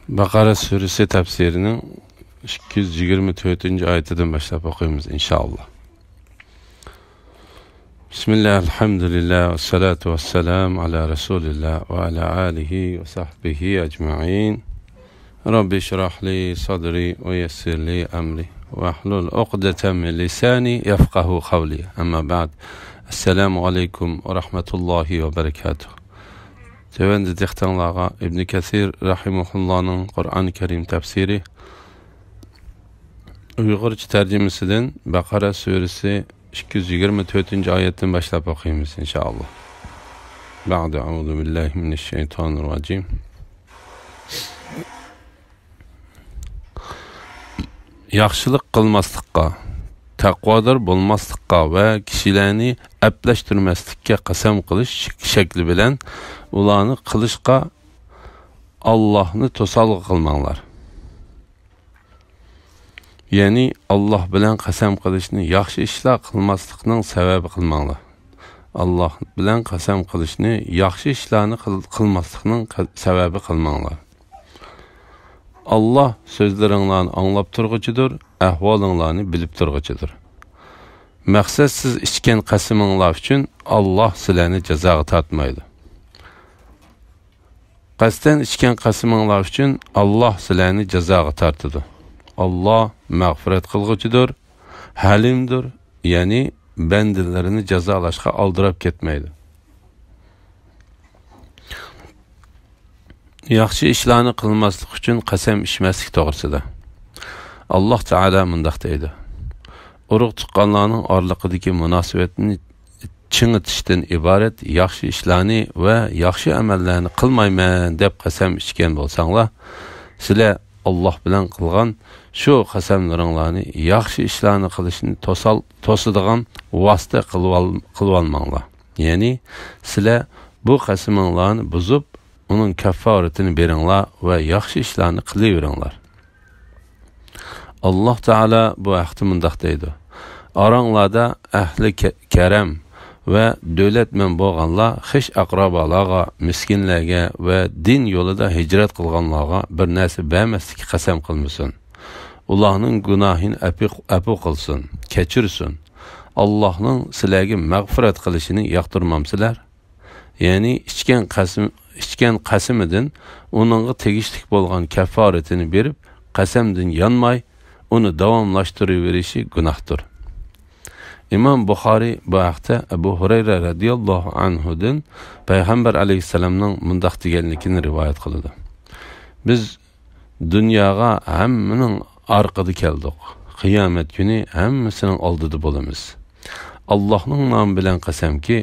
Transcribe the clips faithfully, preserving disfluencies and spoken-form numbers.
بەقەرە سۈرىسى تەپسىرىنىڭ ئىككى يۈز يىگىرمە تۆتىنچى ئايىتىدىن باشلاپ ئوقۇيمىز، ئىنشائاللا. بىسمىللا، ئەلھەمدۇلىللا، ۋەسسالاتۇ ۋەسسالامۇ ئالا رەسۇلىللا ۋە ئالا ئالىھى ۋە سەھبىھى ئەجمەئىن. رەببى ئىشرەھ لى سەدرى ۋە يەسسىر لى ئەمرى ۋەھلۇل ئۇقدەتەم مىن لىسانى يەفقەھۇ قەۋلى. ئەمما بەئد. ئەسسالامۇ ئەلەيكۇم ۋە رەھمەتۇللاھى ۋە بەرەكاتۇھ. تۆۋەندە دىققىتىڭلارغا ئىبنى كەسىر رەھىمەھۇللانىڭ قۇرئان كەرىم تەپسىرى ئۇيغۇرچە تەرجىمىسىدىن بەقەرە سۈرىسى ئىككى يۈز يىگىرمە تۆتىنچى ئايەتتىن باشلاپ ئوقۇيمىز، ئىنشائاللا. بەئدە، ئەئۇزۇ بىللاھى مىنەششەيتانىررەجىم. ياخشىلىق قىلماسلىققا، تەقۋادار بولماسلىققا ۋە كىشىلەرنى ئەپلەشتۈرمەسلىككە قەسەم قىلىش شەكلى بىلەن ئۇلارنى قىلىشقا ئاللاھنى توسالغۇ قىلماڭلار. يەنى، ئاللاھ بىلەن قەسەم قىلىشنى ياخشى ئىشلار قىلماسلىقنىڭ سەۋەبى قىلماڭلار. ئاللاھ بىلەن قەسەم قىلىشنى ياخشى ئىشلارنى قىل-، قىلماسلىقنىڭ قە-، سەۋەبى قىلماڭلار. ئاللاھ سۆزلىرىڭلارنى ئاڭلاپ تۇرغۇچىدۇر، ئەھۋالىڭلارنى بىلىپ تۇرغۇچىدۇر. مەقسەتسىز ئىچكەن قەسىمىڭلار ئۈچۈن ئاللاھ سىلەرنى جازاغا تارتمايدۇ. قەستەن ئىچكەن قەسىمىڭلار ئۈچۈن ئاللاھ سىلەرنى جازاغا تارتىدۇ. ئاللاھ مەغپىرەت قىلغۇچىدۇر، ھەلىمدۇر، يەنى بەندىلىرىنى جازالاشقا ئالدىراپ كەتمەيدۇ. ياخشى ئىشلارنى قىلماسلىق ئۈچۈن قەسەم ئىچمەسلىك توغرىسىدا ئاللاھ تائالا مۇنداق دەيدۇ: ئۇرۇق-تۇغقانلارنىڭ ئارىلىقىدىكى مۇناسىۋەتنى چىڭىتىشتىن ئىبارەت ياخشى ئىشلارنى ۋە ياخشى ئەمەللەرنى قىلمايمەن دەپ قەسەم ئىچكەن بولساڭلار، سىلەر ئاللاھ بىلەن قىلغان شۇ قەسەملىرىڭلارنى ياخشى ئىشلارنى قىلىشنى توسال-، توسىدىغان ۋاسىتە قىلىۋال-، قىلىۋالماڭلار. يەنى، سىلەر بۇ قەسىمىڭلارنى بۇزۇپ، ئۇنىڭ كەففارىتىنى بېرىڭلار ۋە ياخشى ئىشلارنى قىلىۋېرىڭلار. ئاللاھ تائالا بۇ ھەقتە مۇنداق دەيدۇ: ئاراڭلاردا ئەھلى كە-، كەرەم ۋە دۆلەتمەن بولغانلار خىش-ئەقرىبالارغا، مىسكىنلەرگە ۋە دىن يولىدا ھىجرەت قىلغانلارغا بىر نەرسە بەرمەسلىككە قەسەم قىلمىسۇن. ئۇلارنىڭ گۇناھىنى ئەپۇ-، ئەپۇ قىلسۇن، كەچۈرسۇن. ئاللاھنىڭ سىلەرگە مەغپىرەت قىلىشىنى ياقتۇرمامسىلەر؟ يەنى ئىچكەن قەسىم-، ئىچكەن قەسىمىدىن ئۇنىڭغا تېگىشلىك بولغان كەففارىتىنى بېرىپ، قەسەمدىن يانماي، ئۇنى داۋاملاشتۇرۇۋېرىشى گۇناھتۇر. ئىمام بۇخارىي بۇ ھەقتە ئەبۇ ھۇرەيرە رەزىياللاھۇ ئەنھۇدىن پەيغەمبەر ئەلەيھىسسالامنىڭ مۇنداق دېگەنلىكىنى رىۋايەت قىلىدۇ: بىز دۇنياغا ھەممىنىڭ ئارقىدا كەلدۇق. قىيامەت كۈنى ھەممىسىنىڭ ئالدىدا بولىمىز. ئاللاھنىڭ نامى بىلەن قەسەمكى،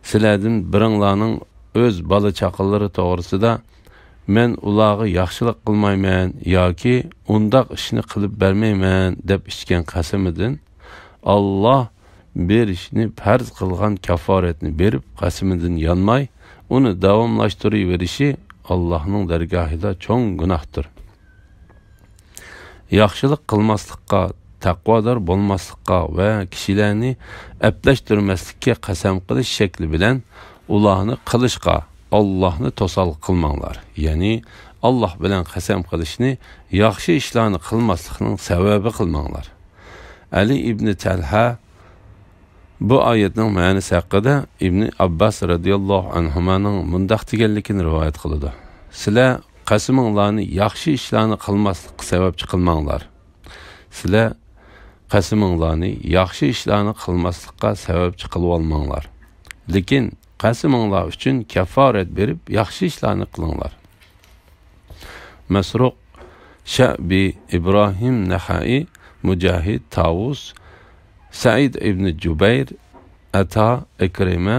سىلەردىن بىرىڭلارنىڭ ئۆز بالا-چاقىلىرى توغرىسىدا، مەن ئۇلارغا ياخشىلىق قىلمايمەن ياكى ئۇنداق ئىشنى قىلىپ بەرمەيمەن دەپ ئىچكەن قەسىمىدىن، ئاللاھ بېرىشنى پەرز قىلغان كاففارەتنى بېرىپ، قەسىمىدىن يانماي، ئۇنى داۋاملاشتۇرۇۋېرىشى ئاللاھنىڭ دەرگاھىدا چوڭ گۇناھتۇر. ياخشىلىق قىلماسلىققا، تەقۋادار بولماسلىققا ۋە كىشىلەرنى ئەپلەشتۈرمەسلىككە قەسەم قىلىش شەكلى بىلەن ئۇلارنى قىلىشقا ئاللاھنى توسالغۇ قىلماڭلار. يەنى ئاللاھ بىلەن قەسەم قىلىشنى ياخشى ئىشلارنى قىلماسلىقنىڭ سەۋەبى قىلماڭلار. ئەلى ئىبنى تەلھە بۇ ئايەتنىڭ مەنىسى ھەققىدە ئىبنى ئابباس رەزىياللاھۇ ئەنھۇمانىڭ مۇنداق دېگەنلىكىنى رىۋايەت قىلىدۇ: سىلەر قەسىمىڭلارنى ياخشى ئىشلارنى قىلماسلىققا سەۋەبچى قىلماڭلار. سىلەر قەسىمىڭلارنى ياخشى ئىشلارنى قىلماسلىققا سەۋەبچى قىلىۋالماڭلار. لېكىن قەسىمىڭلار ئۈچۈن كەففارەت بېرىپ، ياخشى ئىشلارنى قىلىڭلار. مەسرۇق، شەئبى، ئىبراھىم نەخەئى، مۇجاھىد، تاۋۇس، سەئىد ئىبنى جۇبەير، ئەتا، ئىكرىمە،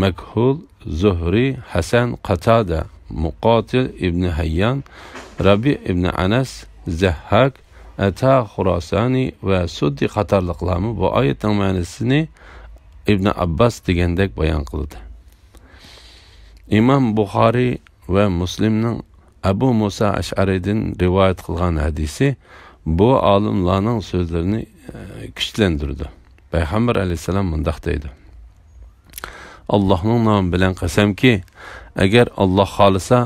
مەكھۇل، زۇھرى، ھەسەن، قاتادە، مۇقاتىل ئىبنى ھەييان، رەبىئ ئىبنى ئەنەس، زەھھاك، ئەتا خۇراسانى ۋە سۇددى قاتارلىقلارمۇ بۇ ئايەتنىڭ مەنىسىنى ئىبنى ئابباس دېگەندەك بايان قىلدى. ئىمام بۇخارىي ۋە مۇسلىمنىڭ ئەبۇ مۇسا ئەشئەرىدىن رىۋايەت قىلغان ھەدىسى بۇ ئالىملارنىڭ سۆزلىرىنى، ئە، كۈچلەندۈرىدۇ. پەيغەمبەر ئەلەيھىسسالام مۇنداق دەيدۇ: ئاللاھنىڭ نامى بىلەن قەسەمكى، ئەگەر ئاللاھ خالىسا،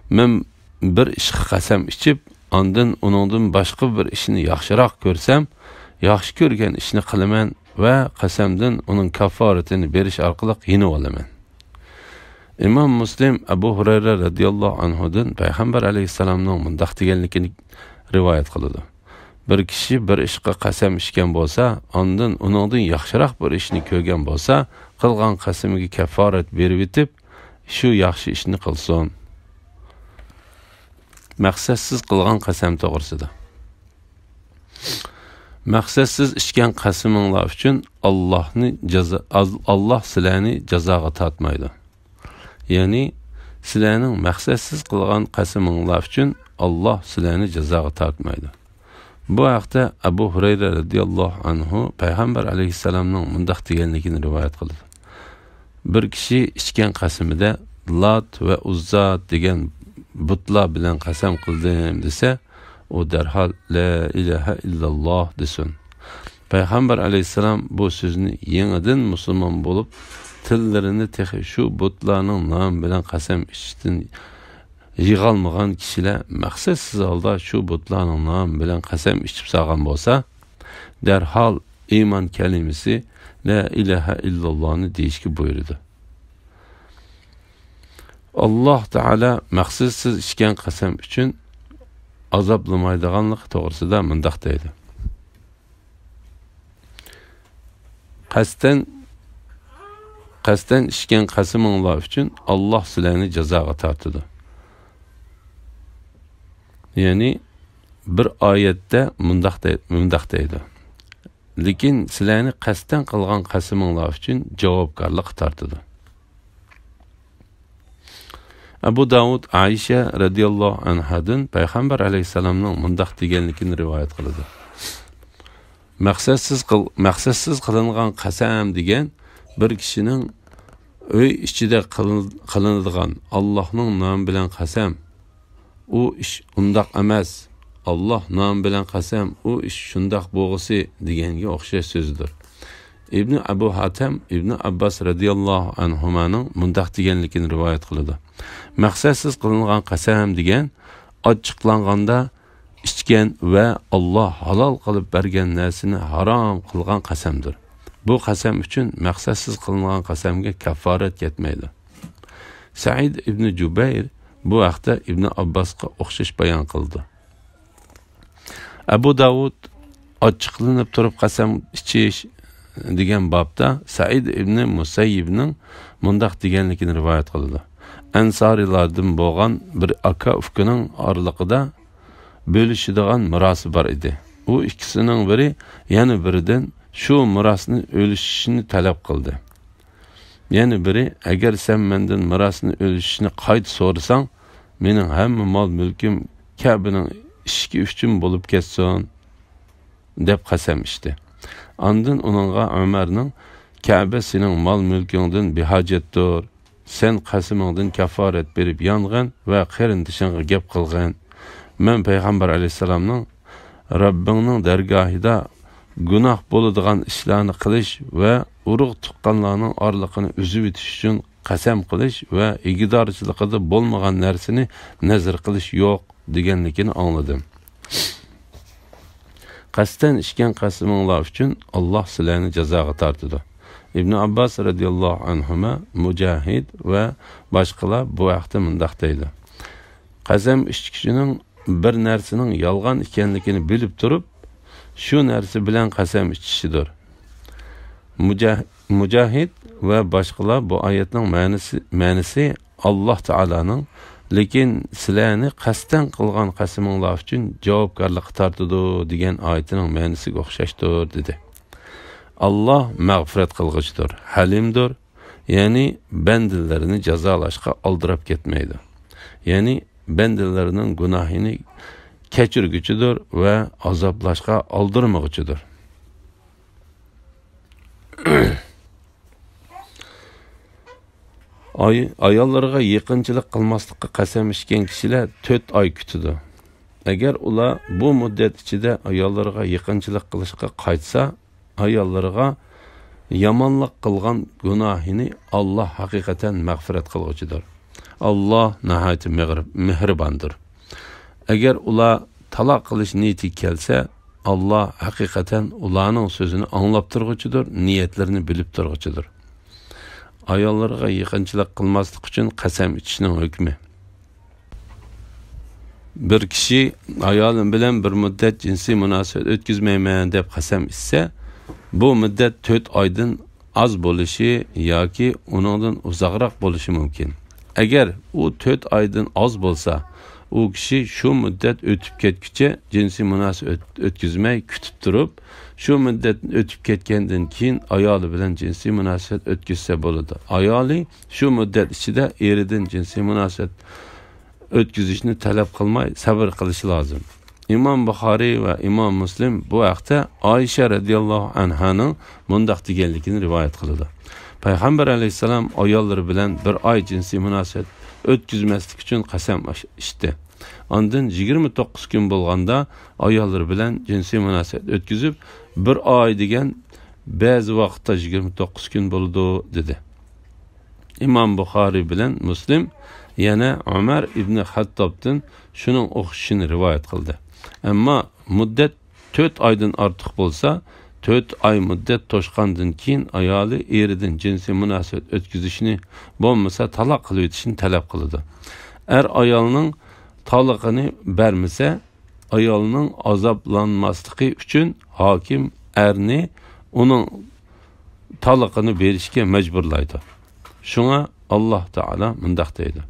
مەن بىر ئىشقا قەسەم ئىچىپ، ئاندىن ئۇنىڭدىن باشقا بىر ئىشنى ياخشىراق كۆرسەم، ياخشى كۆرگەن ئىشنى قىلىمەن ۋە قەسەمدىن ئۇنىڭ كاففارىتىنى بېرىش ئارقىلىق يېنىۋالىمەن. ئىمام مۇسلىم ئەبۇ ھۇرەيرە رەزىياللاھۇ ئەنھۇدىن پەيغەمبەر ئەلەيھىسسالامنىڭ مۇنداق دېگەنلىكىنى رىۋايەت قىلىدۇ: بىر كىشى بىر ئىشقا قەسەم ئىچكەن بولسا، ئاندىن ئۇنىڭدىن ياخشىراق بىر ئىشنى كۆرگەن بولسا، قىلغان قەسىمىگە كەففارەت بېرىۋېتىپ، شۇ ياخشى ئىشنى قىلسۇن. مەقسەتسىز قىلغان قەسەم توغرىسىدا. مەقسەتسىز ئىچكەن قەسىمىڭلار ئۈچۈن ئاللاھنى جازا-، ئاللاھ سىلەرنى جازاغا تارتمايدۇ. يەنى، سىلەرنىڭ مەقسەتسىز قىلغان قەسىمىڭلار ئۈچۈن ئاللاھ سىلەرنى جازاغا تارتمايدۇ. بۇ ھەقتە ئەبۇ ھۇرەيرە رەزىياللاھۇ ئەنھۇ پەيغەمبەر ئەلەيھىسسالامنىڭ مۇنداق دېگەنلىكىنى رىۋايەت قىلىدۇ: بىر كىشى ئىچكەن قەسىمىدە لات ۋە ئۇززا دېگەن بۇتلار بىلەن قەسەم قىلدىم دېسە، ئۇ دەرھال لا ئىلاھە ئىللاللاھ دېسۇن. پەيغەمبەر ئەلەيھىسسالام بۇ سۆزنى يېڭىدىن مۇسۇلمان بولۇپ، تىللىرىنى تېخى شۇ بۇتلارنىڭ نامى بىلەن قەسەم ئىچىشتىن يىغالمىغان كىشىلەر مەقسەتسىز ھالدا شۇ بۇتلارنىڭ نامى بىلەن قەسەم ئىچىپ سالغان بولسا، دەرھال ئىمان كەلىمىسى لا ئىلاھە ئىللاللاھنى دېيىشكە بۇيرۇدى. ئاللاھ تائالا مەقسەتسىز ئىچكەن قەسەم ئۈچۈن ئازابلىمايدىغانلىقى توغرىسىدا مۇنداق دەيدۇ: قەستەن، قەستەن ئىچكەن قەسىمىڭلار ئۈچۈن ئاللاھ سىلەرنى جازاغا تارتىدۇ. يەنى بىر ئايەتتە مۇنداق دەي-، مۇنداق دەيدۇ: لېكىن سىلەرنى قەستەن قىلغان قەسىمىڭلار ئۈچۈن جاۋابكارلىققا تارتىدۇ. ئەبۇ داۋۇد ئائىشە رەزىياللاھۇ ئەنھادىن پەيغەمبەر ئەلەيھىسسالامنىڭ مۇنداق دېگەنلىكىنى رىۋايەت قىلىدۇ: مەقسەتسىز قىل-، مەقسەتسىز قىلىنغان قەسەم دېگەن بىر كىشىنىڭ ئۆي ئىچىدە قىلىن-، قىلىنىدىغان «ئاللاھنىڭ نامى بىلەن قەسەم، ئۇ ئىش ئۇنداق ئەمەس، ئاللاھ نامى بىلەن قەسەم، ئۇ ئىش شۇنداق بولغۇسى» دېگەنگە ئوخشاش سۆزىدۇر. ئىبنى ئەبۇ ھاتەم ئىبنى ئابباس رەزىياللاھۇ ئەنھۇمانىڭ مۇنداق دېگەنلىكىنى رىۋايەت قىلىدۇ: مەقسەتسىز قىلىنغان قەسەم دېگەن ئاچچىقلانغاندا ئىچكەن ۋە ئاللاھ ھالال قىلىپ بەرگەن نەرسىنى ھارام قىلغان قەسەمدۇر. بۇ قەسەم ئۈچۈن مەقسەتسىز قىلىنغان قەسەمگە كەففارەت يەتمەيدۇ. سەئىد ئىبنى جۇبەير بۇ ھەقتە ئىبنى ئابباسقا ئوخشاش بايان قىلدى. ئەبۇ داۋۇد ئاچچىقلىنىپ تۇرۇپ قەسەم ئىچىش دېگەن بابتا سەئىد ئىبنى مۇسەييىبنىڭ مۇنداق دېگەنلىكىنى رىۋايەت قىلىدۇ: ئەنسارىيلاردىن بولغان بىر ئاكا ئۇكىنىڭ ئارىلىقىدا بۆلۈشىدىغان مىراسى بار ئىدى. ئۇ ئىككىسىنىڭ بىرى يەنە بىرىدىن شۇ مىراسنى ئۆلۈشۈشنى تەلەپ قىلدى. يەنە بىرى، «ئەگەر سەن مەندىن مىراسنى ئۆلۈشۈشنى قايتا سورىساڭ، مېنىڭ ھەممە مال-مۈلكۈم كەبىنىڭ ئىشىكى ئۈچۈن بولۇپ كەتسۇن» دەپ قەسەم ئىچتى. ئاندىن ئۇنىڭغا ئۆمەرنىڭ، «كەبە سېنىڭ مال-مۈلكۈڭدىن بىھاجەتتۇر. سەن قەسىمىڭدىن كاپپارەت بېرىپ يانغىن ۋە قېرىندىشىڭغا گەپ قىلغىن. مەن پەيغەمبەر ئەلەيھىسسالامنىڭ، رەببىڭنىڭ دەرگاھىدا گۇناھ بولىدىغان ئىشلارنى قىلىش ۋە ئۇرۇق-تۇغقانلارنىڭ ئارىلىقىنى ئۈزۈۋېتىش ئۈچۈن قەسەم قىلىش ۋە ئىگىدارچىلىقىدا بولمىغان نەرسىنى نەزىر قىلىش يوق» دېگەنلىكىنى ئاڭلىدىم. قەستەن ئىچكەن قەسىمىڭلار ئۈچۈن ئاللاھ سىلەرنى جازاغا تارتىدۇ. ئىبنى ئابباس رەزىياللاھۇ ئەنھۇما، مۇجاھىد ۋە باشقىلار بۇ ھەقتە مۇنداق دەيدۇ: قەسەم ئىچكۈچىنىڭ بىر نەرسىنىڭ يالغان ئىكەنلىكىنى بىلىپ تۇرۇپ، شۇ نەرسە بىلەن قەسەم ئىچىشىدۇر. مۇجاھ-، مۇجاھىد ۋە باشقىلار بۇ ئايەتنىڭ مەنىسى، مەنىسى ئاللاھ تائالانىڭ، «لېكىن سىلەرنى قەستەن قىلغان قەسىمىڭلار ئۈچۈن جاۋابكارلىققا تارتىدۇ» دېگەن ئايىتىنىڭ مەنىسىگە ئوخشاشتۇر، دېدى. ئاللاھ مەغپىرەت قىلغۇچىدۇر، ھەلىمدۇر، يەنى بەندىلىرىنى جازالاشقا ئالدىراپ كەتمەيدۇ. يەنى بەندىلىرىنىڭ گۇناھىنى كەچۈرگۈچىدۇر ۋە ئازابلاشقا ئالدىرىمىغۇچىدۇر. ئاي-، ئاياللىرىغا يېقىنچىلىق قىلماسلىققا قەسەم ئىچكەن كىشىلەر تۆت ئاي كۈتىدۇ. ئەگەر ئۇلار بۇ مۇددەت ئىچىدە ئاياللىرىغا يېقىنچىلىق قىلىشقا قايتسا، ئاياللىرىغا يامانلىق قىلغان گۇناھىنى ئاللاھ ھەقىقەتەن مەغپىرەت قىلغۇچىدۇر. ئاللاھ ناھايىتى مېغرىب-، مېھرىباندۇر. ئەگەر ئۇلار تالاق قىلىش نىيىتىگە كەلسە، ئاللا ھەقىقەتەن ئۇلارنىڭ سۆزىنى ئاڭلاپ تۇرغۇچىدۇر، نىيەتلىرىنى بىلىپ تۇرغۇچىدۇر. ئاياللىرىغا يېقىنچىلىق قىلماسلىق ئۈچۈن قەسەم ئىچىشنىڭ ھۆكمى. بىر كىشى ئايالىم بىلەن بىر مۇددەت جىنسىي مۇناسىۋەت ئۆتكۈزمەيمەن دەپ قەسەم ئىچسە، بۇ مۇددەت تۆت ئايدىن ئاز بولۇشى ياكى ئۇنىڭدىن ئۇزاقراق بولۇشى مۇمكىن. ئەگەر ئۇ تۆت ئايدىن ئاز بولسا، ئۇ كىشى شۇ مۇددەت ئۆتۈپ كەتكۈچە جىنسىي مۇناسىۋەت ئۆت-، ئۆتكۈزمەي كۈتۈپ تۇرۇپ، شۇ مۇددەت ئۆتۈپ كەتكەندىن كېيىن ئايالى بىلەن جىنسىي مۇناسىۋەت ئۆتكۈزسە بولىدۇ. ئايالى شۇ مۇددەت ئىچىدە ئېرىدىن جىنسىي مۇناسىۋەت ئۆتكۈزۈشنى تەلەپ قىلماي سەۋر قىلىشى لازىم. ئىمام بۇخارىي ۋە ئىمام مۇسلىم بۇ ھەقتە ئائىشە رەزىياللاھۇ ئەنھانىڭ مۇنداق دېگەنلىكىنى رىۋايەت قىلىدۇ. پەيغەمبەر ئەلەيھىسسالام ئاياللىرى بىلەن بىر ئاي جىنسىي مۇناسىۋەت ئۆتكۈزمەسلىك ئۈچۈن قەسەم ئاش-، ئىچتى. ئاندىن يىگىرمە توققۇز كۈن بولغاندا ئاياللىرى بىلەن جىنسىي مۇناسىۋەت ئۆتكۈزۈپ، بىر ئاي دېگەن بەزى ۋاقىتتا يىگىرمە توققۇز كۈن بولىدۇ، دېدى. ئىمام بۇخارىي بىلەن مۇسلىم يەنە ئۆمەر ئىبنى خەتتابتىن شۇنىڭ ئوخشىشىنى رىۋايەت قىلدى. ئەمما مۇددەت تۆت ئايدىن ئارتۇق بولسا، تۆت ئاي مۇددەت توشقاندىن كېيىن ئايالى ئېرىدىن جىنسىي مۇناسىۋەت ئۆتكۈزۈشنى، بولمىسا تالاق قىلىۋېتىشنى تەلەپ قىلىدۇ. ئەر ئايالنىڭ تالىقىنى بەرمىسە، ئايالنىڭ ئازابلانماسلىقى ئۈچۈن ھاكىم ئەرنى ئۇنىڭ تالىقىنى بېرىشكە مەجبۇرلايدۇ. شۇڭا ئاللاھ تائالا مۇنداق دەيدۇ: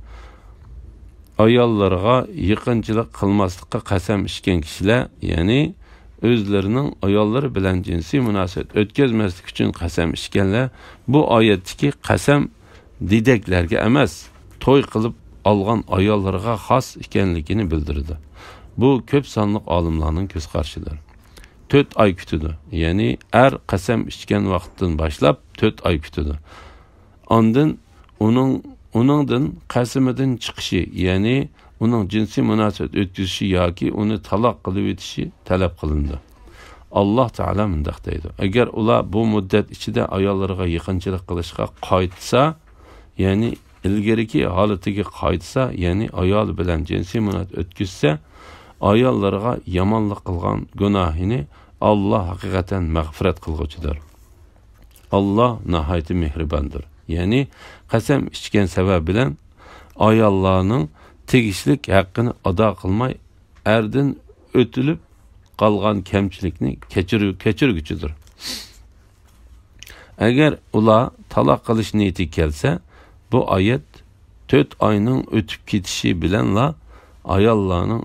ئاياللىرىغا يېقىنچىلىق قىلماسلىققا قەسەم ئىچكەن كىشىلەر، يەنى ئۆزلىرىنىڭ ئاياللىرى بىلەن جىنسىي مۇناسىۋەت ئۆتكۈزمەسلىك ئۈچۈن قەسەم ئىچكەنلەر، بۇ ئايەتتىكى قەسەم دېدەكلەرگە ئەمەس، توي قىلىپ ئالغان ئاياللىرىغا خاس ئىكەنلىكىنى بىلدۈرىدۇ. بۇ كۆپ سانلىق ئالىملارنىڭ كۆز قارىشىدۇر. تۆت ئاي كۈتىدۇ. يەنى ئەر قەسەم ئىچكەن ۋاقىتتىن باشلاپ تۆت ئاي كۈتىدۇ. ئاندىن ئۇنىڭ، ئۇنىڭدىن قەسىمىدىن چىقىشى، يەنى ئۇنىڭ جىنسىي مۇناسىۋەت ئۆتكۈزۈشى ياكى ئۇنى تالاق قىلىۋېتىشى تەلەپ قىلىنىدۇ. ئاللاھ تائالا مۇنداق دەيدۇ: ئەگەر ئۇلار بۇ مۇددەت ئىچىدە ئاياللىرىغا يېقىنچىلىق قىلىشقا قايتسا، يەنى ئىلگىرىكى ھالىتىگە قايتسا، يەنى ئايالى بىلەن جىنسىي مۇناسىۋەت ئۆتكۈزسە، ئاياللىرىغا يامانلىق قىلغان گۇناھىنى ئاللاھ ھەقىقەتەن مەغپىرەت قىلغۇچىدۇر. ئاللاھ ناھايىتى مېھرىباندۇر. يەنى قەسەم ئىچكەن سەۋەب بىلەن ئاياللارنىڭ تېگىشلىك ھەققىنى ئادا قىلماي، ئەردىن ئۆتۈلۈپ قالغان كەمچىلىكنى كەچۈر-، كەچۈرگۈچىدۇر. ئەگەر ئۇلار تالاق قىلىش نىيىتىگە كەلسە، بۇ ئايەت تۆت ئاينىڭ ئۆتۈپ كېتىشى بىلەنلا ئاياللارنىڭ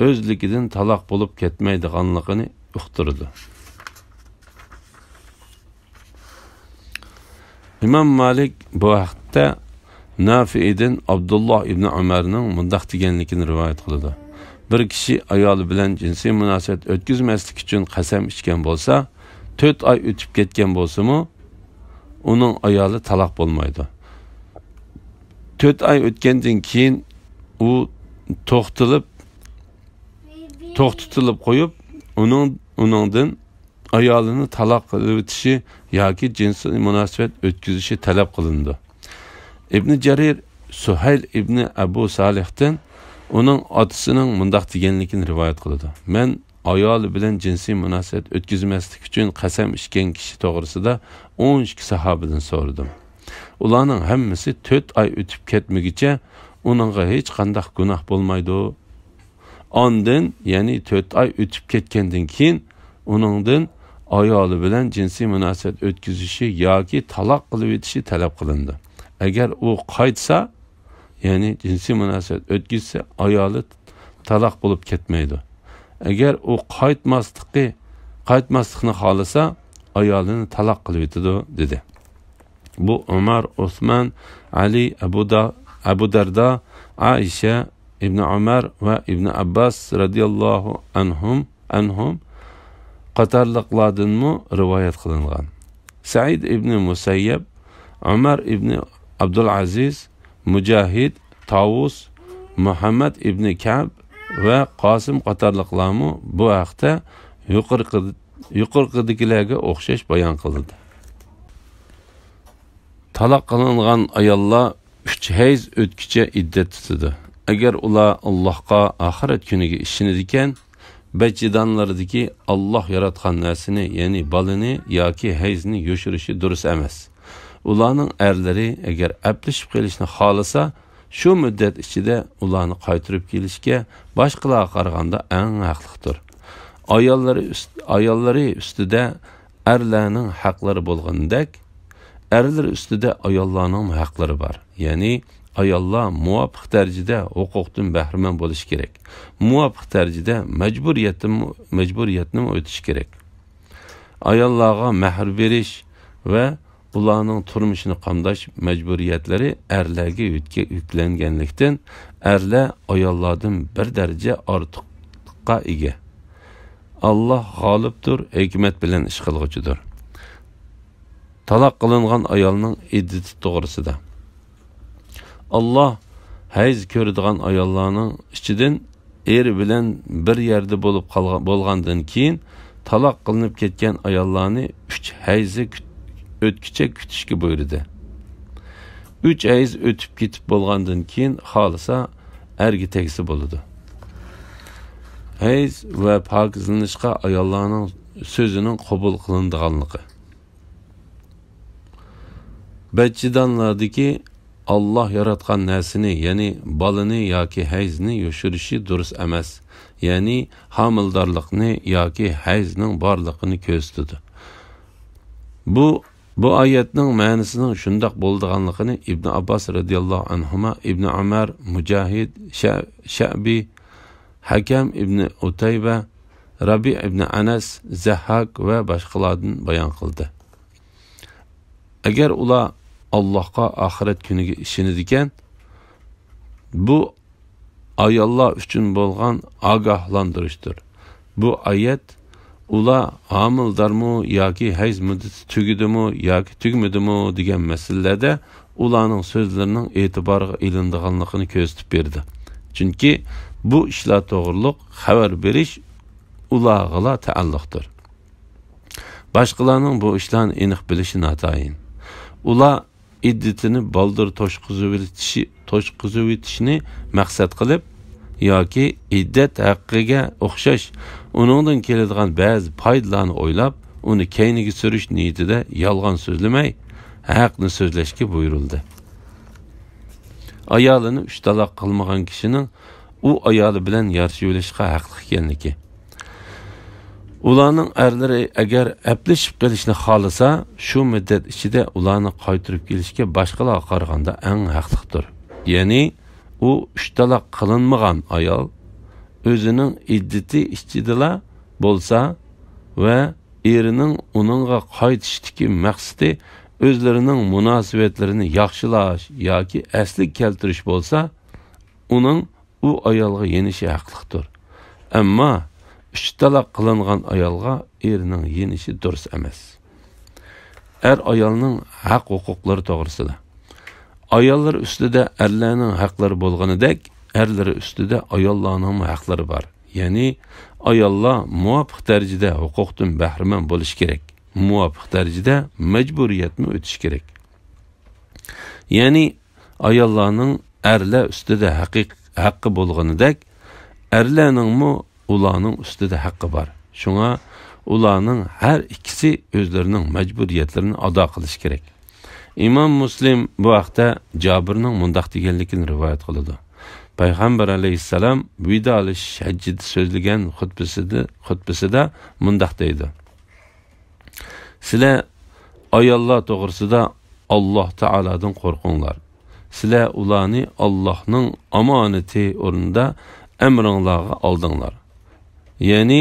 ئۆزلۈكىدىن تالاق بولۇپ كەتمەيدىغانلىقىنى ئۇقتۇرىدۇ. ئىمام مالىك بۇ ھەقتە نافىئىدىن ئابدۇللا ئىبنى ئۆمەرنىڭ مۇنداق دېگەنلىكىنى رىۋايەت قىلىدۇ: بىر كىشى ئايالى بىلەن جىنسىي مۇناسىۋەت ئۆتكۈزمەسلىك ئۈچۈن قەسەم ئىچكەن بولسا، تۆت ئاي ئۆتۈپ كەتكەن بولسىمۇ، ئۇنىڭ ئايالى تالاق بولمايدۇ. تۆت ئاي ئۆتكەندىن كېيىن ئۇ توختىلىپ، توختىتىلىپ قويۇپ، ئۇنىڭ، ئۇنىڭدىن ئايالىنى تالاق قىلىۋېتىشى ياكى جىنسىي مۇناسىۋەت ئۆتكۈزۈشى تەلەپ قىلىنىدۇ. ئىبنى جەرىر سۇھەيل ئىبنى ئەبۇ سالىھتىن ئۇنىڭ ئاتىسىنىڭ مۇنداق دېگەنلىكىنى رىۋايەت قىلىدۇ: مەن ئايالى بىلەن جىنسىي مۇناسىۋەت ئۆتكۈزمەسلىك ئۈچۈن قەسەم ئىچكەن كىشى توغرىسىدا ئون ئىككى ساھابىدىن سورىدىم. ئۇلارنىڭ ھەممىسى تۆت ئاي ئۆتۈپ كەتمىگۈچە ئۇنىڭغا ھېچقانداق گۇناھ بولمايدۇ. ئاندىن، يەنى تۆت ئاي ئۆتۈپ كەتكەندىن كېيىن، ئۇنىڭدىن ئايالى بىلەن جىنسىي مۇناسىۋەت ئۆتكۈزۈشى ياكى تالاق قىلىۋېتىشى تەلەپ قىلىنىدۇ. ئەگەر ئۇ قايتسا، يەنى جىنسىي مۇناسىۋەت ئۆتكۈزسە، ئايالى تالاق بولۇپ كەتمەيدۇ. ئەگەر ئۇ قايتماسلىقى، قايتماسلىقنى خالىسا، ئايالىنى تالاق قىلىۋېتىدۇ، دېدى. بۇ ئۆمەر، ئوسمان، ئەلى، ئەبۇ دا-، ئەبۇ دەردا، ئائىشە، ئىبنى ئۆمەر ۋە ئىبنى ئابباس رەزىياللاھۇ ئەنھۇم، ئەنھۇم قاتارلىقلاردىنمۇ رىۋايەت قىلىنغان. سەئىد ئىبنى مۇسەييەب، ئۆمەر ئىبنى ئابدۇلئەزىز، مۇجاھىد، تاۋۇس، مۇھەممەد ئىبنى كەب ۋە قاسىم قاتارلىقلارمۇ بۇ ھەقتە يۇقىرىقى-، يۇقىرىقىدىكىلەرگە ئوخشاش بايان قىلدى. تالاق قىلىنغان ئاياللار ئۈچ ھەيز ئۆتكۈچە ئىددەت تۇتىدۇ. ئەگەر ئۇلار ئاللاھقا، ئاخىرەت كۈنىگە ئىشىنىدىكەن، بەچچىدانلىرىدىكى ئاللاھ ياراتقان نەرسىنى، يەنى بالىنى ياكى ھەيزنى يوشۇرۇشى دۇرۇس ئەمەس. ئۇلارنىڭ ئەرلىرى ئەگەر ئەپلىشىپ قېلىشنى خالىسا، شۇ مۇددەت ئىچىدە ئۇلارنى قايتۇرۇپ كېلىشكە باشقىلارغا قارىغاندا ئەڭ ھەقلىقتۇر. ئاياللىرى ئۈست-، ئاياللىرى ئۈستىدە ئەرلەرنىڭ ھەقلىرى بولغىنىدەك، ئەرلىرى ئۈستىدە ئاياللارنىڭمۇ ھەقلىرى بار. يەنى ئاياللار مۇۋاپىق دەرىجىدە ھوقۇقتىن بەھرىمەن بولۇشى كېرەك. مۇۋاپىق دەرىجىدە مەجبۇرىيەتتىن، مەجبۇرىيەتنىمۇ ئۆتۈشى كېرەك. ئاياللارغا مەھىر بېرىش ۋە ئۇلارنىڭ تۇرمۇشىنى قامداش مەجبۇرىيەتلىرى ئەرلەرگە يۈكلەنگەنلىكتىن، ئەرلەر ئاياللاردىن بىر دەرىجە ئارتۇقلۇققا ئىگە. ئاللاھ غالىبتۇر، ھېكمەت بىلەن ئىش قىلغۇچىدۇر. تالاق قىلىنغان ئايالنىڭ ئىددىتى توغرىسىدا. ئاللاھ ھەيز كۆرىدىغان ئاياللارنىڭ ئىچىدىن ئېرى بىلەن بىر يەردە بولۇپ قالغان، بولغاندىن كېيىن تالاق قىلىنىپ كەتكەن ئاياللارنى ئۈچ ھەيزى كۈت-، ئۆتكۈچە كۈتۈشكە بۇيرۇدى. ئۈچ ھەيز ئۆتۈپ كېتىپ بولغاندىن كېيىن خالىسا ئەرگە تەگسە بولىدۇ. ھەيز ۋە پاكىزلىنىشقا ئاياللارنىڭ سۆزىنىڭ قوبۇل قىلىنىدىغانلىقى. بەچچىدانلاردىكى ئاللاھ ياراتقان نەرسىنى، يەنى بالىنى ياكى ھەيزنى يوشۇرۇشى دۇرۇس ئەمەس، يەنى ھامىلىدارلىقنى ياكى ھەيزنىڭ بارلىقىنى كۆرسىتىدۇ. بۇ، بۇ ئايەتنىڭ مەنىسىنىڭ شۇنداق بولىدىغانلىقىنى ئىبن ئابباس رەزىياللاھۇ ئەنھۇما، ئىبن ئۆمەر، مۇجاھىد، شە-، شەئبى، ھەكەم ئىبن ئۇتەيبە، رەبىئ ئىبن ئەنەس، زەھھاك ۋە باشقىلاردىن بايان قىلدى. ئەگەر ئۇلار ئاللاھقا، ئاخىرەت كۈنىگە ئىشىنىدىكەن، بۇ ئاياللار ئۈچۈن بولغان ئاگاھلاندۇرۇشتۇر. بۇ ئايەت ئۇلار ھامىلىدارمۇ ياكى ھەيز مۇددىتى تۈگىدىمۇ ياكى تۈگىمىدىمۇ دېگەن مەسىلىلەردە ئۇلارنىڭ سۆزلىرىنىڭ ئېتىبارغا ئېلىنىدىغانلىقىنى كۆرسىتىپ بېرىدۇ. چۈنكى بۇ ئىشلار توغرۇلۇق خەۋەر بېرىش ئۇلارغىلا تەئەللۇقتۇر. باشقىلارنىڭ بۇ ئىشلارنى ئېنىق بىلىشى ناتايىن. ئۇلار ئىددىتىنى بالدۇر توشقۇزۇۋېتىشى، توشقۇزۇۋېتىشنى مەقسەت قىلىپ ياكى ئىددەت ھەققىگە ئوخشاش ئۇنىڭدىن كېلىدىغان بەزى پايدىلارنى ئويلاپ، ئۇنى كەينىگە سۈرۈش نىيىتىدە يالغان سۆزلىمەي، ھەقنى سۆزلەشكە بۇيرۇلدى. ئايالىنى ئۈچ تالاق قىلمىغان كىشىنىڭ ئۇ ئايالى بىلەن يارىشىۋېلىشقا ھەقلىق ئىكەنلىكى. ئۇلارنىڭ ئەرلىرى ئەگەر ئەپلىشىپ قېلىشنى خالىسا، شۇ مۇددەت ئىچىدە ئۇلارنى قايتۇرۇپ كېلىشكە باشقىلارغا قارىغاندا ئەڭ ھەقلىقتۇر. يەنى ئۇ ئۈچ تالاق قىلىنمىغان ئايال ئۆزىنىڭ ئىددىتى ئىچىدىلا بولسا ۋە ئېرىنىڭ ئۇنىڭغا قايتىشتىكى مەقسىتى ئۆزلىرىنىڭ مۇناسىۋەتلىرىنى ياخشىلاش ياكى ئەسلىگە كەلتۈرۈش بولسا، ئۇنىڭ ئۇ ئايالغا يېنىشى ھەقلىقتۇر. ئەمما ئۈچ تالاق قىلىنغان ئايالغا ئېرىنىڭ يېنىشى دۇرۇس ئەمەس. ئەر-ئايالنىڭ ھەق-ھوقۇقلىرى توغرىسىدا. ئاياللار ئۈستىدە ئەرلەرنىڭ ھەقلىرى بولغىنىدەك، ئەرلىرى ئۈستىدە ئاياللارنىڭمۇ ھەقلىرى بار. يەنى ئاياللار مۇۋاپىق دەرىجىدە ھوقۇقتىن بەھرىمەن بولۇشى كېرەك. مۇۋاپىق دەرىجىدە مەجبۇرىيەتمۇ ئۆتۈشى كېرەك. يەنى ئاياللارنىڭ ئەرلەر ئۈستىدە ھەقىق-، ھەققى بولغىنىدەك، ئەرلەرنىڭمۇ ئۇلارنىڭ ئۈستىدە ھەققى بار. شۇڭا ئۇلارنىڭ ھەر ئىككىسى ئۆزلىرىنىڭ مەجبۇرىيەتلىرىنى ئادا قىلىشى كېرەك. ئىمام مۇسلىم بۇ ھەقتە جابىرنىڭ مۇنداق دېگەنلىكىنى رىۋايەت قىلىدۇ. پەيغەمبەر ئەلەيھىسسالام ۋىدالىشىش ھەججىدە سۆزلىگەن خۇتبىسىدە، خۇتبىسىدا مۇنداق دەيدۇ: سىلەر ئاياللار توغرىسىدا ئاللاھ تائالادىن قورقۇڭلار. سىلەر ئۇلارنى ئاللاھنىڭ ئامانىتى ئورنىدا ئەمرىڭلارغا ئالدىڭلار. يەنى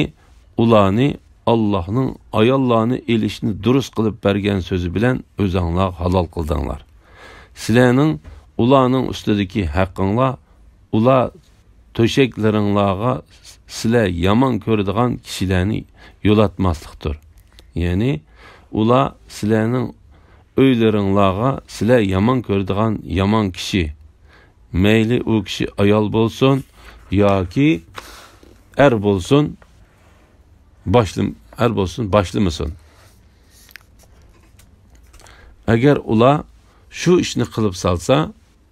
ئۇلارنى ئاللاھنىڭ ئاياللارنى ئېلىشنى دۇرۇس قىلىپ بەرگەن سۆزى بىلەن ئۆزەڭلارغا ھالال قىلدىڭلار. سىلەرنىڭ ئۇلارنىڭ ئۈستىدىكى ھەققىڭلار، ئۇلار تۆشەكلىرىڭلارغا سىلەر يامان كۆرىدىغان كىشىلەرنى يولاتماسلىقتۇر. يەنى ئۇلار سىلەرنىڭ ئۆيلىرىڭلارغا سىلەر يامان كۆرىدىغان يامان كىشى، مەيلى ئۇ كىشى ئايال بولسۇن ياكى ئەر بولسۇن، باشلىم-، ئەر بولسۇن، باشلىمىسۇن. ئەگەر ئۇلار شۇ ئىشنى قىلىپ سالسا،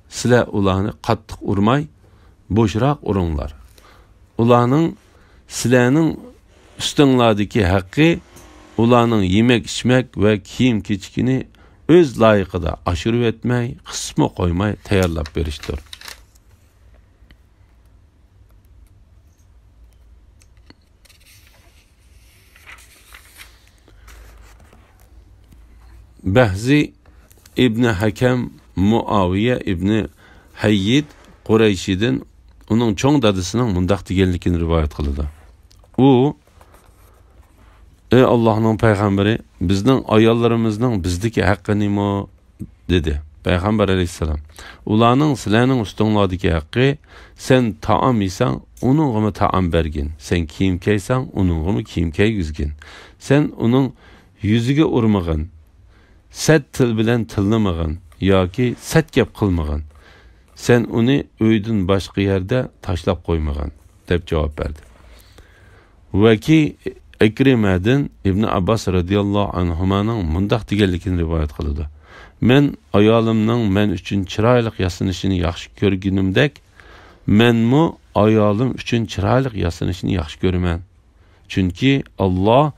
سىلەر ئۇلارنى قاتتىق ئۇرماي، بوشراق ئۇرۇڭلار. ئۇلارنىڭ سىلەرنىڭ ئۈستۈڭلاردىكى ھەققى ئۇلارنىڭ يېمەك-ئىچمەك ۋە كىيىم-كېچىكىنى ئۆز لايىقىدا ئاشۇرۇۋەتمەي، قىسىپمۇ قويماي تەييارلاپ بېرىشتۇر. بەھزى ئىبنى ھەكەم مۇئاۋىيە ئىبنى ھەييىد قۇرەيشىدىن ئۇنىڭ چوڭ دادىسىنىڭ مۇنداق دېگەنلىكىنى رىۋايەت قىلىدۇ. ئۇ، ئەي ئاللاھنىڭ پەيغەمبىرى، بىزنىڭ ئاياللىرىمىزنىڭ بىزدىكى ھەققى نېمە؟ دېدى. پەيغەمبەر ئەلەيھىسسالام، ئۇلارنىڭ سىلەرنىڭ ئۈستۈڭلاردىكى ھەققى، سەن تائام يېسەڭ، ئۇنىڭغىمۇ تائام بەرگىن، سەن كىيىم كىيسەڭ، ئۇنىڭغىمۇ كىيىم كىيگۈزگىن. سەن ئۇنىڭ يۈزىگە ئۇرمىغىن، سەت تىل بىلەن تىللىمىغىن ياكى سەت گەپ قىلمىغىن. سەن ئۇنى ئۆيدىن باشقا يەردە تاشلاپ قويمىغىن، دەپ جاۋاب بەردى. ۋەكى ئىكرىمەدىن ئىبنى ئابباس رەزىياللاھۇ ئەنھۇمانىڭ مۇنداق دېگەنلىكىنى رىۋايەت قىلىدۇ: مەن ئايالىمنىڭ مەن ئۈچۈن چىرايلىق ياسىنىشىنى ياخشى كۆرگىنىمدەك، مەنمۇ ئايالىم ئۈچۈن چىرايلىق ياسىنىشىنى ياخشى كۆرىمەن. چۈنكى ئاللاھ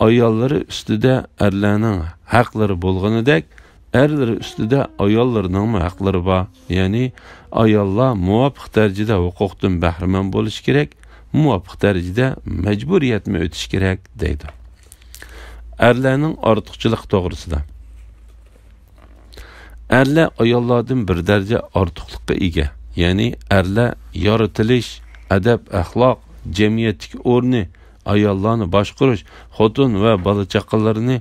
ئاياللىرى ئۈستىدە ئەرلەرنىڭ ھەقلىرى بولغىنىدەك، ئەرلىرى ئۈستىدە ئاياللىرىنىڭمۇ ھەقلىرى بار. يەنى ئاياللار مۇۋاپىق دەرىجىدە ھوقۇقتىن بەھرىمەن بولۇشى كېرەك، مۇۋاپىق دەرىجىدە مەجبۇرىيەتمۇ ئۆتۈشى كېرەك، دەيدۇ. ئەرلەرنىڭ ئارتۇقچىلىقى توغرىسىدا. ئەرلەر ئاياللاردىن بىر دەرىجە ئارتۇقلۇققا ئىگە. يەنى ئەرلەر يارىتىلىش، ئەدەپ-ئەخلاق، جەمئىيەتتىكى ئورنى، ئاياللارنى باشقۇرۇش، خوتۇن ۋە بالا-چاقىلىرىنى،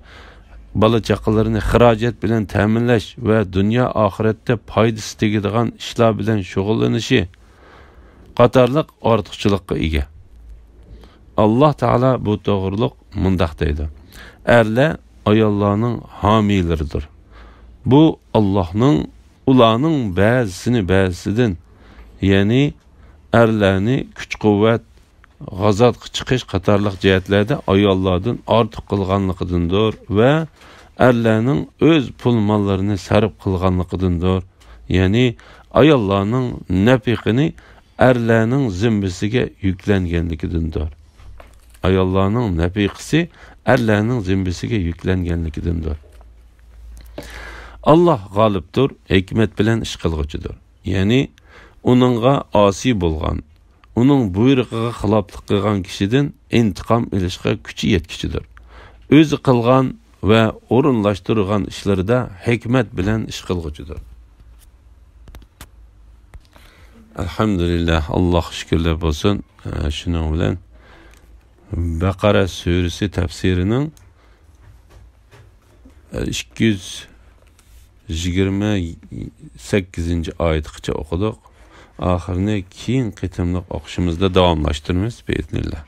بالا-چاقىلىرىنى خىراجەت بىلەن تەمىنلەش ۋە دۇنيا ئاخىرەتتە پايدىسى تېگىدىغان ئىشلار بىلەن شۇغۇللىنىشى قاتارلىق ئارتۇقچىلىققا ئىگە. ئاللاھ تائالا بۇ توغرۇلۇق مۇنداق دەيدۇ: ئەرلەر ئاياللارنىڭ ھامىيلىرىدۇر. بۇ ئاللاھنىڭ ئۇلارنىڭ بەزىسىنى بەزىسىدىن، يەنى ئەرلەرنى كۈچ-قۇۋۋەت، غازاتقا چىقىش قاتارلىق جەھەتلەردە ئاياللاردىن ئارتۇق قىلغانلىقىدىندۇر ۋە ئەرلەرنىڭ ئۆز پۇل-ماللىرىنى سەرپ قىلغانلىقىدىندۇر. يەنى ئاياللارنىڭ نەپىقىنى ئەرلەرنىڭ زىممىسىگە يۈكلەنگەنلىكىدىندۇر. ئاياللارنىڭ نەپىقىسى ئەرلەرنىڭ زىممىسىگە يۈكلەنگەنلىكىدىندۇر. ئاللاھ غالىبتۇر، ھېكمەت بىلەن ئىش قىلغۇچىدۇر. يەنى ئۇنىڭغا ئاسىي بولغان، ئۇنىڭ بۇيرۇقىغا خىلاپلىق قىلغان كىشىدىن ئىنتىقام ئېلىشقا كۈچى يەتكۈچىدۇر. ئۆزى قىلغان ۋە ئورۇنلاشتۇرغان ئىشلىرىدا ھېكمەت بىلەن ئىش قىلغۇچىدۇر. ئەلھەمدۇلىللاھ، ئاللاھقا شۈكۈرلەر بولسۇن. ئە، شۇنىڭ بىلەن بەقەرە سۈرىسى تەپسىرىنىڭ، ئە، ئىككى يۈز يىگىرمە سەككىزىنچى ئايەتكىچە ئوقۇدۇق. ئاخىرىنى كېيىنكى قېتىملىق ئوقۇشىمىزدا داۋاملاشتۇرىمىز، بىئىزنىللاھ.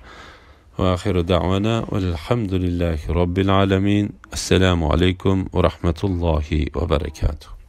ۋە ئاخىرۇ دەۋانا ۋەلھەمدۇلىللاھى رەببىل ئالەمىن. ئەسسالامۇ ئەلەيكۇم ۋە رەھمەتۇللاھى ۋە بەرەكاتۇھ.